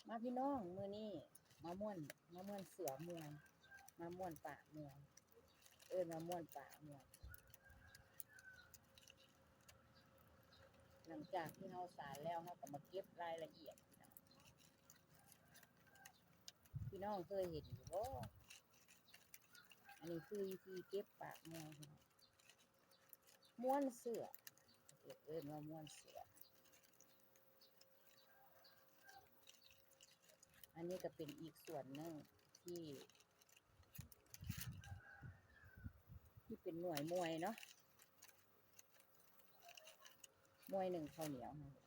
ມາພີ່ນ້ອງ ມື້ນີ້ມາມ່ວນ ມາມ່ວນເສືອມ່ວນ ມາມ່ວນປາກມ່ວນ ເອີ້ນວ່າມ່ວນປາກມ່ວນ. ຫຼັງຈາກທີ່ເຮົາສານແລ້ວ ເຮົາກໍມາເກັບລາຍລະອຽດພີ່ນ້ອງ. ພີ່ນ້ອງເຄີຍເຫັນຢູ່ບໍ່? ອັນນີ້ຄືວິທີເກັບປາກມ່ວນ ມ່ວນເສືອ ເອີ້ນວ່າມ່ວນເສືອ. ອັນນີ້ກໍເປັນອີກສ່ວນໜຶ່ງທີ່ ທີ່ເປັນໜ່ວຍມວຍເນາະ ມວຍໜຶ້ງເຂົ້າໜຽວຫັ້ນແຫຼະ.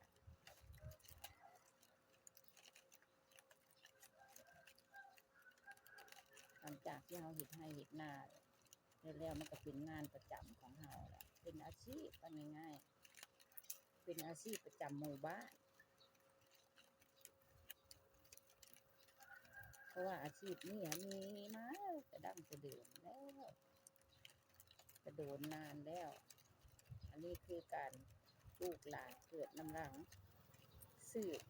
ຫຼັງຈາກທີ່ເຮົາເຮັດໄຮ່ເຮັດນາແລ້ວ ມັນກໍເປັນງານປະຈຳຂອງເຮົາແຫຼະ ເປັນອາຊີບ ເວົ້າງ່າຍໆ ເປັນອາຊີບປະຈຳໝູ່ບ້ານ. ເພາະວ່າອາຊີບນີ້ມີມາແຕ່ດັ້ງແຕ່ເດີມແລ້ວ ກະໂດນນານແລ້ວ. ອັນນີ້ຄືການລູກຫຼານເກີດນຳຫຼັງ ສືບ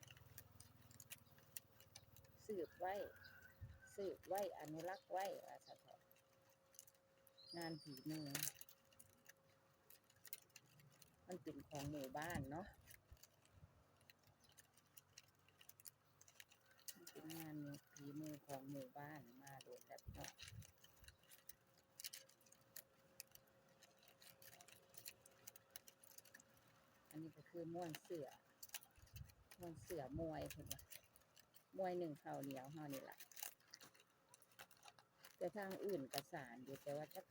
ສືບໄວ້ ສືບໄວ້ ອະນຸລັກໄວ້ວ່າຊັ້ນເຖາະ. ງານຝີມື ມັນເປັນຂອງໝູ່ບ້ານເນາະ ມັນເປັນງານຝີມືຂອງໝູ່ບ້ານມາໂດນແລ້ວພີ່ນ້ອງ. ອັນນີ້ກໍຄືມ່ວນເສືອ ມ່ວນເສືອມວຍເພິ່ນວ່າ ມວຍໜຶ້ງເຂົ້າໜຽວເຮົານີ້ລະ. ແຕ່ທາງອື່ນກໍສານຢູ່ ແຕ່ວ່າຈັກ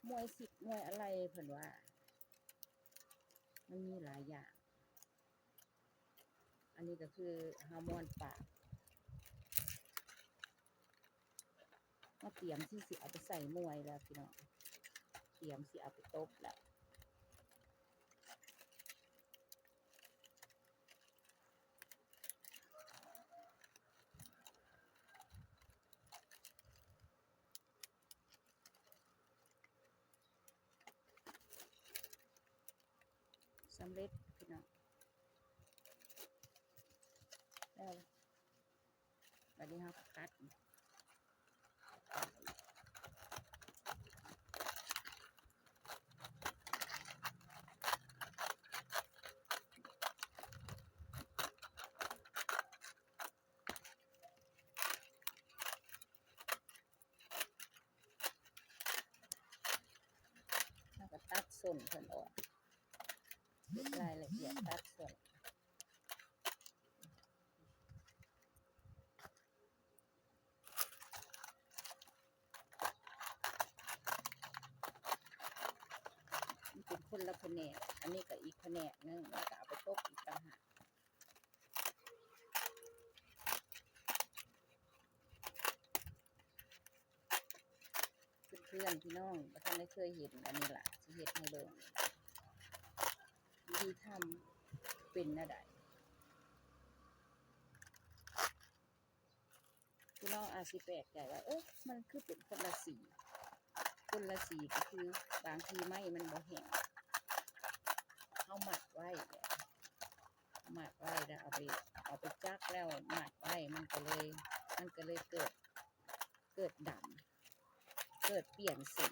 ມວຍສິບມວຍອະໄລເພິ່ນວ່າ ມັນມີຫຼາຍຢ່າງ. ອັນນີ້ກໍຄືເຮົາມ້ວນປາກ ເຮົາຕຽມທີ່ຊິເອົາໄປໃສ່ມວຍແລ້ວພີ່ນ້ອງ ຕຽມຊິເອົາໄປຕົບແລ້ວ. ສຳເລັດພີ່ນ້ອງ ແລ້ວ ບາດນີ້ເຮົາກໍຕັດ ເຮົາກໍຕັດສົ້ນເພິ່ນອອກ ເກັບລາຍລະອຽດຕັດສົ້ນ. ມັນເປັນຄົນລະພະແນກ ອັນນີ້ກໍອີກພະແນກໜຶ່ງ ແລ້ວກໍເອົາໄປຕົບອີກຕ່າງຫາກ. ເພື່ອນໆ ພີ່ນ້ອງບໍ່ທັນໄດ້ເຄີຍເຫັນ ອັນນີ້ລະຊິເຮັດໃຫ້ເບິ່ງ ວິທີທຳເປັນແນວໃດ. ພີ່ນ້ອງອາດຊິແປກໃຈວ່າ ເອີ ມັນຄືເປັນຄົນລະສີ ຄົນລະສີກໍຄືບາງທີໄມ້ມັນບໍ່ແຫ້ງ ເຮົາມັດໄວ້ ມັດໄວ້ແລ້ວເອົາໄປ ເອົາໄປຈັກແລ້ວມັດໄວ້ ມັນກໍເລີຍ ມັນກໍເລີຍເກີດ ເກີດດຳ ເກີດປ່ຽນສີ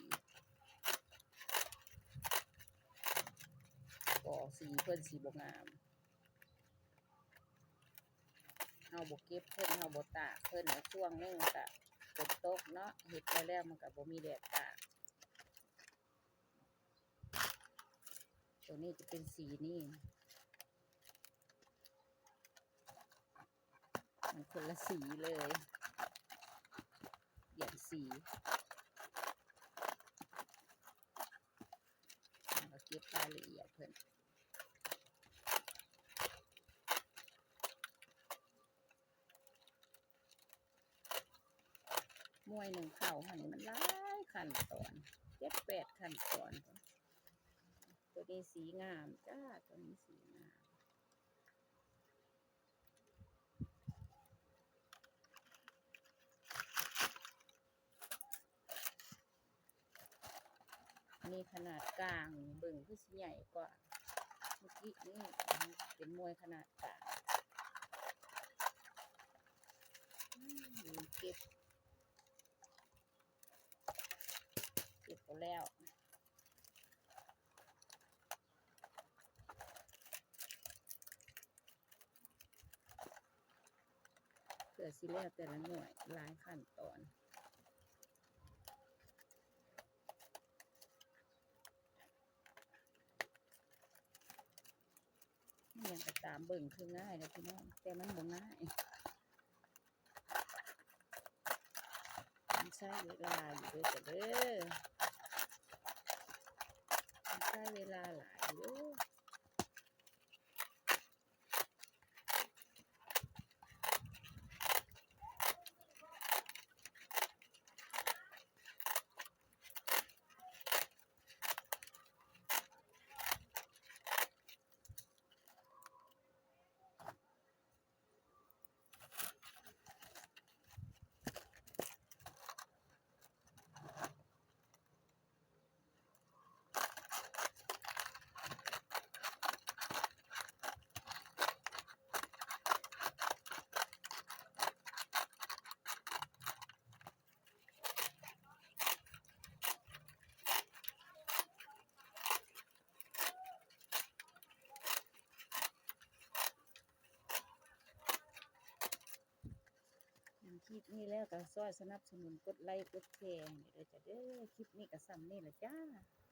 ກໍສີເພິ່ນຊິບໍ່ງາມ. ເຮົາບໍ່ເກັບເພິ່ນ ເຮົາບໍ່ຕາກເພິ່ນ ແລ້ວຊ່ວງໜຶ່ງກະຝົນຕົກເນາະ ເຮັດໄປແລ້ວມັນກະບໍ່ມີແດດຕາກ. ໂຕນີ້ຈະເປັນສີນີ້ ມັນຄົນລະສີເລີຍ ປ່ຽນສີ. ເຮົາກໍເກັບລາຍລະອຽດເພິ່ນ ມວຍໜຶ້ງເຂົ້າຫັ້ນນີ້ມັນຫຼາຍຂັ້ນຕອນ ເຈັດແປດຂັ້ນຕອນ. ໂຕນີ້ສີງາມຈ້າ ໂຕນີ້ສີງາມ. ອັນນີ້ຂະໜາດກາງ ເບິ່ງຄືຊິໃຫຍ່ກວ່າເມື່ອກີ້ນີ້ ເປັນມວຍຂະໜາດກາງ. ແລ້ວ ເພື່ອຊິແລ້ວແຕ່ລະໜ່ວຍ ຫຼາຍຂັ້ນຕອນ. ອີ່ຫຍັງກໍຕາມ ເບິ່ງຄືງ່າຍແຫຼະພີ່ນ້ອງ ແຕ່ມັນບໍ່ງ່າຍ ມັນໃຊ້ເວລາຢູ່ເດີ້ຈ້າເດີ້ ມັນໃຊ້ເວລາຫຼາຍຢູ່. ເຫັນຄລິບນີ້ແລ້ວກໍຊ່ອຍສະໜັບສະໜູນກົດໄລກົດແຊໃຫ້ເດີ້ຈ້າເດີ້. ຄລິບນີ້ກໍສ່ຳນີ້ລະຈ້າ.